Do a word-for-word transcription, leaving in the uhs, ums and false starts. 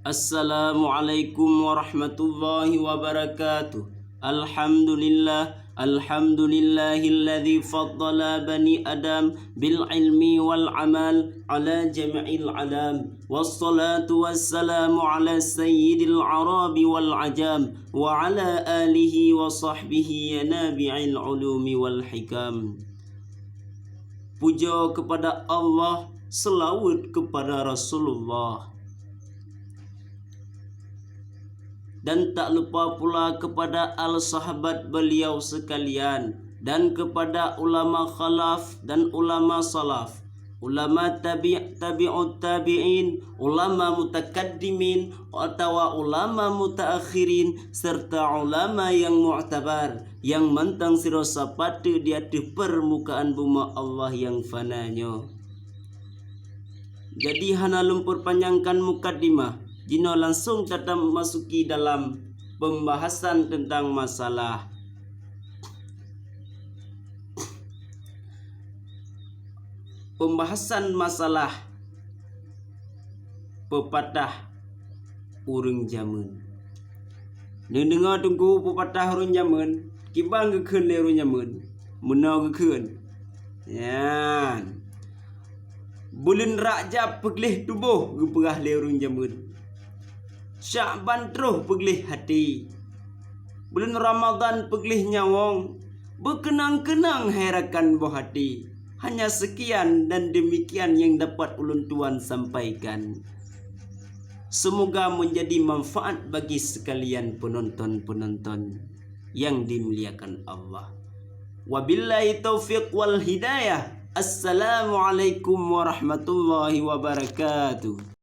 Assalamualaikum warahmatullahi wabarakatuh. Alhamdulillah, alhamdulillahilladzi faddala bani Adam bil ilmi wal amal ala jami'il alam. Wassalatu wassalamu ala sayyidil arabi wal ajam, wa ala alihi wa sahbihi ya nabi'il ulumi wal hikam. Puja kepada Allah, selawat kepada Rasulullah. Dan tak lupa pula kepada al sahabat beliau sekalian, dan kepada ulama khalaf dan ulama salaf, ulama tabi', tabi'ut tabi'in, ulama mutakaddimin, atawa ulama mutaakhirin, serta ulama yang mu'tabar, yang mantong sidroe sapat di ateueh permukaan bumoe Allah yang fana nyoe. Jadi hana lôn perpanjangkan mukadimah, jinoe langsung tatamasuki dalam pembahasan tentang masalah, pembahasan masalah pepatah ureuëng jameun. Neudeungoe teungku pepatah ureuëng jameun, kiban geukheun lé ureuëng jameun, meunoe geukheun. Nyan. Buleuen Rajab peugleh tuboh geupeugah lé ureuëng jameun. Syakban troh peugleh até. Buleuen Ramadhan peugleh nyawöng, beukeunang-keunang hai rakan boh até. Hanya sekian dan demikian yang dapat ulôn tuan sampaikan. Semoga menjadi manfaat bagi sekalian penonton-penonton yang dimuliakan Allah. Wabillahi taufiq wal hidayah. Assalamualaikum warahmatullahi wabarakatuh.